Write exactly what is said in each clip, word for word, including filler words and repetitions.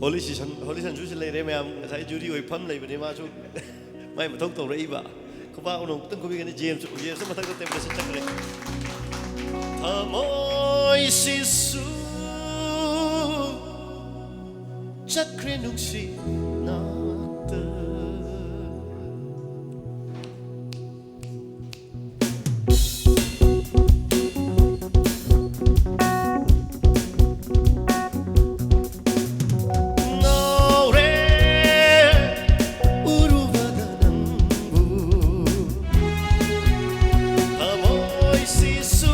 Holi season, Holi ꯁꯟꯁꯨꯁꯤ ꯂꯩꯔꯦ ꯃꯌꯥꯝ꯫ ꯉꯁꯥꯏ ꯖꯨꯔꯤ ꯑꯣꯏ ꯐꯝ ꯂꯩꯕꯅꯤ, ꯃꯥꯁꯨ ꯃꯥꯏ ꯃꯊꯧ ꯇꯧꯔꯛꯏꯕ꯫ ꯈꯨꯕꯥꯛ ꯑꯃꯨꯛꯇꯪ ꯈꯨꯕꯤꯒꯅꯤ꯫ ꯖꯦꯝꯁ, ꯖꯦꯝꯁ ꯃꯊꯛꯇ ꯇꯦꯕꯜꯁꯤ ꯆꯠꯈ꯭ꯔꯦ꯫ ꯊꯃꯣꯏꯁꯤꯁꯨ ꯆꯠꯈ꯭ꯔꯦ ꯅꯨꯡꯁꯤ ꯅꯥꯛꯇ꯫ ꯉꯥꯎꯔꯦ ꯎꯔꯨꯕꯗ ꯅꯪꯕꯨ꯫ ꯊꯃꯣꯏꯁꯤꯁꯨ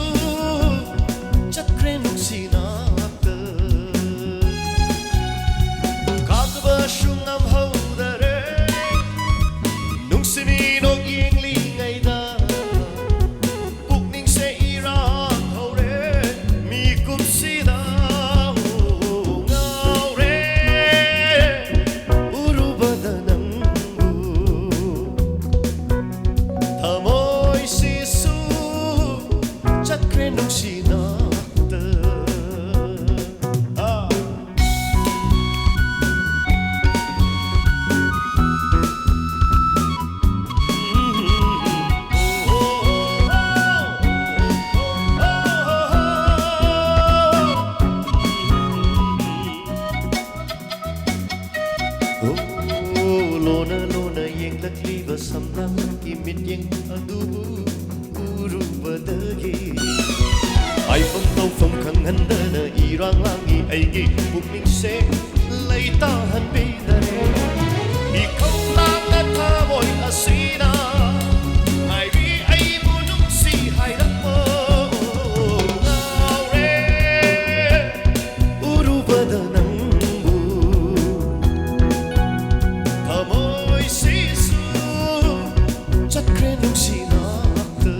ꯆꯠꯈ꯭ꯔꯦ ꯅꯨꯡꯁꯤ ꯅꯥꯛꯇ꯫ ꯀꯥꯞꯇꯕꯁꯨ ꯉꯝꯍꯧꯗꯔꯦ ꯅꯨꯡꯁꯤꯕꯤ ꯅꯣꯛ ꯌꯦꯡꯂꯤꯉꯩꯗ꯫ ꯄꯨꯛꯅꯤꯡꯁꯦ ꯏꯔꯥꯡ ꯍꯧꯔꯦ ꯃꯤꯀꯨꯞꯁꯤꯗ꯫ ꯉꯥꯎꯔꯦ ꯎꯔꯨꯕꯗ ꯅꯪꯕꯨ꯫ ꯊꯃꯣꯏꯁꯤꯁꯨ ꯆꯠꯈ꯭ꯔꯦ ꯅꯨꯡꯁꯤ ꯅꯥꯛꯇ꯫ ꯑꯥ꯫ ꯑꯣ, ꯂꯣꯟꯅ ꯂꯣꯟꯅ ꯌꯦꯡꯂꯛꯂꯤꯕ ꯁꯝꯂꯥꯡꯒꯤ ꯃꯤꯠꯌꯦꯡ ꯑꯗꯨꯕꯨ ꯎꯔꯨꯕꯗꯒꯤ ꯍꯥꯏꯐꯝ ꯇꯧꯐꯝ ꯈꯪꯍꯟꯗꯅ ꯏꯔꯥꯡ ꯂꯥꯡꯉꯤ ꯑꯩꯒꯤ ꯄꯨꯛꯅꯤꯡꯁꯦ ꯂꯩꯇꯥꯍꯟꯕꯤꯗꯔꯦ꯫ ꯏꯈꯧ ꯂꯥꯡꯅ ꯊꯃꯣꯏ ꯑꯁꯤꯅ ꯉꯥꯏꯔꯤ ꯑꯩꯕꯨ ꯅꯨꯡꯁꯤ ꯍꯥꯏꯔꯛꯄ꯫ ꯉꯥꯎꯔꯦ ꯎꯔꯨꯕꯗ ꯅꯪꯕꯨ꯫ ꯊꯃꯣꯏꯁꯤꯁꯨ ꯆꯠꯈ꯭ꯔꯦ ꯅꯨꯡꯁꯤ ꯅꯥꯛꯇ꯫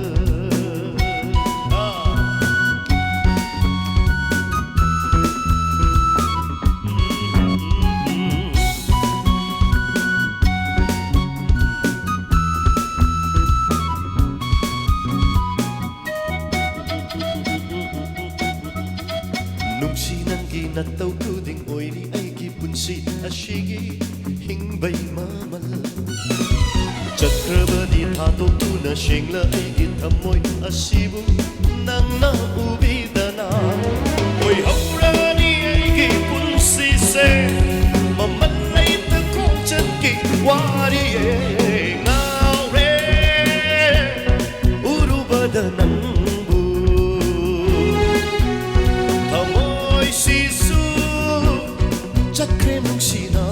ꯁꯤ ꯑꯁꯤꯒꯤ ꯍꯤꯡꯕꯩ ꯃꯃꯜ ꯆꯠꯈ꯭ꯔꯕꯗꯤ ꯊꯥꯗꯣꯛꯇꯨꯅ ꯁꯦꯡꯂ ꯑꯩꯒꯤ ꯊꯃꯣꯏ ꯑꯁꯤꯕꯨ ꯅꯪꯅ ꯎꯕꯤꯗꯅ ꯑꯣꯏꯍꯧꯔꯅꯤ ꯑꯩꯒꯤ ꯄꯨꯟꯁꯤꯁꯦ ꯃꯃꯜ ꯂꯩꯇ ꯈꯣꯡꯆꯠꯀꯤ ꯋꯥꯔꯤꯌꯦ ꯉꯥꯎꯔꯦ ꯎꯔꯨꯕꯗ ꯅꯪꯕꯨ ꯊꯃꯣꯏꯁꯤꯁꯨ ꯆꯠꯈ꯭ꯔꯦ ꯅꯨꯡꯁꯤꯅ